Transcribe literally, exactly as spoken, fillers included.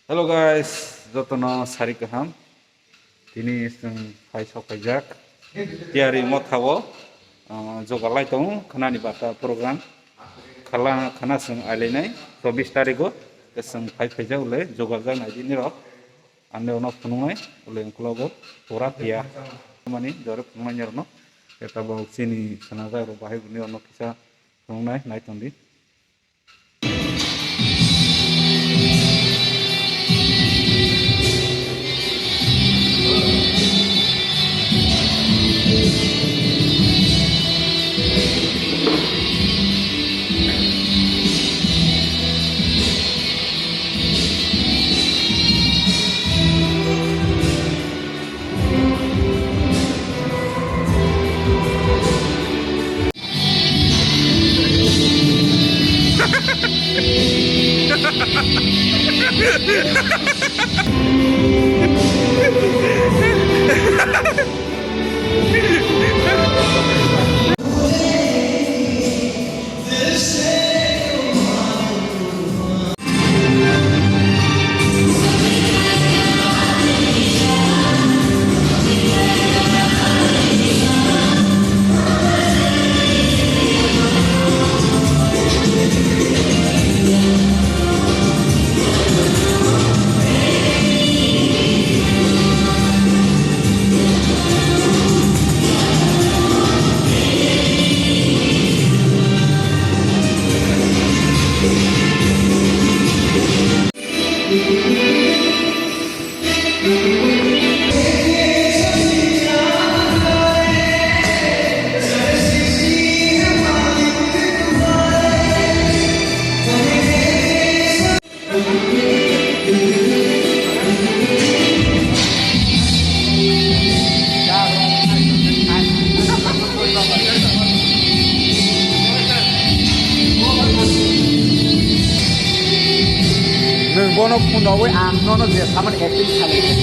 Hello guys, jotono sari kaham. Tini chwng phai sok phaijak. Tiyari motha o, ah, jogal lai tongo khanani bata program. Khala khana chwng ailainai chobbish tarigo. Chwng phai phaijak le jogal jak nai di nirok. Ande ono phunuknai le unklogo pura tiya. Mani jore phunuknai nirokno. Eta bo chini khana jak rok bahai buni ono kisa phunuknai nai tong di. Nwng bono phone rogwi ang nono je samani acting khalai.